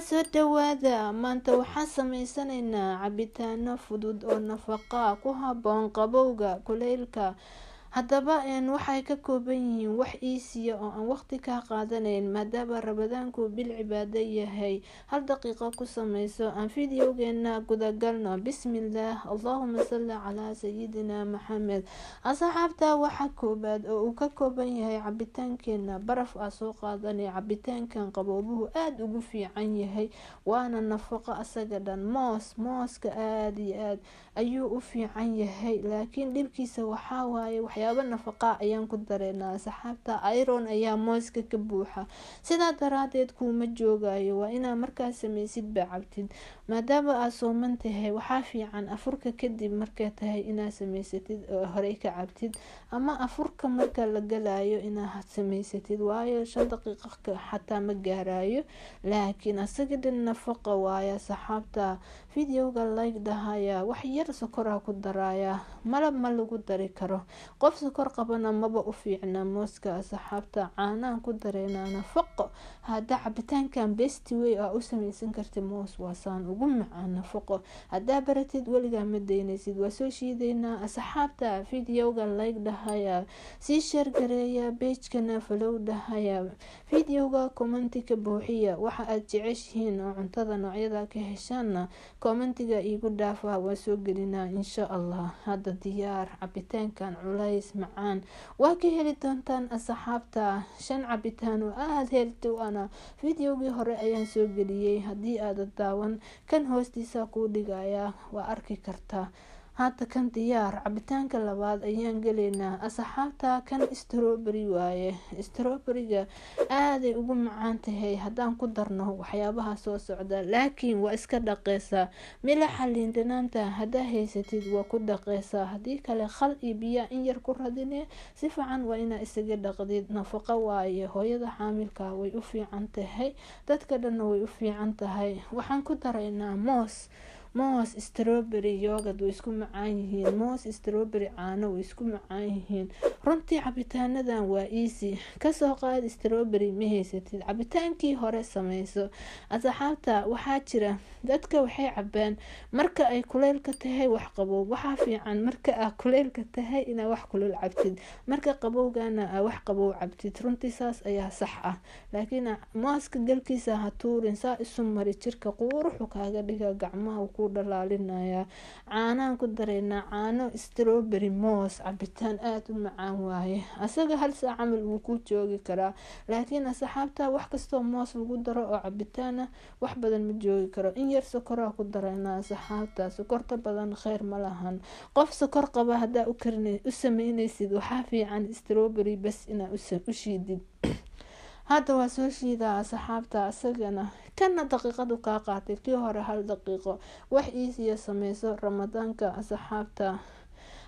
Soo dhawaada. Maanta waxaan sameysanaynaa cabitaano fudud oo nafaqa ku habboon qabowga kuleylka. Haddaba waxay ka kooban yihiin wax iisiya oo aan waqti kaa qaadanayn, maadaama Ramadaanku bil cibaado yahay. Hal daqiiqo ku sameyso. Aan fideogeena gudagalno. Bismillaah, allahuma salli calaa sayidina Maxamed. Asxaabta, waxa koobaad oo uu ka kooban yahay cabitaankeena baraf aa soo qaadanay. Cabitaankan qaboobuhu aada ugu fiican yahay, waana nafaqo asaga dhan. Mooska aada iyo aada ayuu u fiican yahay, laakiin dhibkiisa waxaa waaye waxyaabo nafaqa ayaan ku dareynaa. Asxaabta, iron ayaa mooska ka buuxa, sidaa daraadeed kuuma joogayo. Waa inaa markaa sameysid ba cabtid. Maadaama aad sooman tahay, waxaa fiican afurka kadib markay tahay inaad sameysatid oo horey ka cabtid, ama afurka marka la galayo inaad sameysatid, waayo 5 daqiiqo xataa ma gaarayo, laakiin asaga dhan nafaqa waaye. Asxaabta, videoga like dhahaya. Wax yar sokoraa ku daraya, malab ma lagu dari karo, qof sokor qabana maba u fiicna mooska. Asxaabta, caanaan ku dareynaa, nafaqo. Hadda cabitaankan best way aa u sameysan karta moos waa saan ugu macaan, nafaqo. Haddaa baratid, weligaa ma daynaysid. Waa soo shiideynaa. Asxaabta, videoga like dhahaya, sii share gareeya, pagekana follow dhahaya, videoga commenti ka buuxiya. Waxa aad jeceshihiin oo cuntada noocyada ka heshaana commentiga iigu dhaafa, waa soo gelinaa insha Allah. Hadda diyaar cabitaankan culays macaan waa ka heli doontaan. Asxaabta, 5 cabitaan oo aada healthy u ana videogii hore ayaan soo geliyey. Haddii aada daawan, kan hoostiisa kuu dhigayaa, waa arki kartaa. Hadda kan diyaar, cabitaanka labaad ayaan gelaynaa. Asxaabta, kan strawberry waaye. Strawberryga aaday ugu macaan tahay haddaan ku darno waxyaabaha soo socda, laakiin waa iska dhaqeysaa. Milaxa liindhanaanta haddaa haysatid waa ku dhaqeysaa, haddii kale khal iyo biyaa in yar ku radine. Si fiican waa inaa isaga dhaqdid. Nafaqo waaye, hooyada xaamilka way u fiican tahay, dadka dhanna way u fiican tahay. Waxaan ku daraynaa moos. Moos, strawberry, yogurt way isku macaan yihiin. Moos, strawberry, caano way isku macaan yihiin. Runtii cabitaanadan waa easy. Kasoo qaad strawberry ma haysatid, cabitaankii hore sameyso. Asxaabta, waxaa jira dadka waxay cabaan marka ay kuleylka tahay wax qabow. Waxaa fiican marka aa kuleylka tahay inaa wax kulul cabtid, marka qabowgana aa wax qabow cabtid. Runtii saas ayaa sax ah, laakiin mooska galkiisa ha tuurin. Saa isu mari jirka, quruxu kaaga dhiga, gacmaha ku dhalaalinaya. Caanaan ku dareynaa. Caano, strawberry, moos, cabitaan aada u macaan waaye. Asaga hal saac camal wuu ku joogi karaa, laakiin asxaabta, wax kastoo moos lagu daro oo cabitaana wax badan ma joogi karo. In yar sokoraa ku dareynaa. Asxaabta, sokorta badan kheyr ma lahan. Qof sokor qaba haddaa u sameyneysid, waxaa fiican strawberry bas inaa u shiidid. Hadda waa soo shiidaa asxaabta asagana. Kana daqiiqadu kaa qaatay, kii hore hal daqiiqo. Wax iisiya sameyso Ramadaanka. Asxaabta,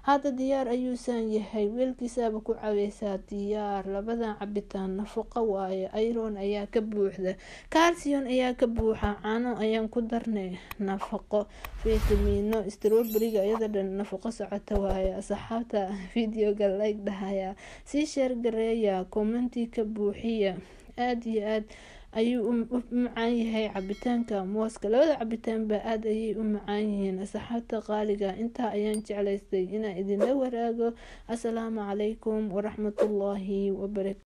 hadda diyaar ayuusan yahay, weelkiisaaba ku caweysaa. Diyaar labadan cabitaan, nafaqo waaye. Iron ayaa ka buuxda, calcium ayaa ka buuxa, caano ayaan ku darnay, nafaqo, fitamiino. Strawberryga iyada dhan nafaqo socota waaye. Asxaabta, videoga like dhahaya, sii share gareeya, commenti ka buuxiya. Aada iyo aada ayuu u macaan yahay cabitaanka mooska. Labada cabitaanba aada ayay u macaan yihiin. Asxaabta qaaliga, intaa ayaan jeclaystay inaan idinla waraago. Asalaamu calaykum waraxmatullaahi wabarakatu.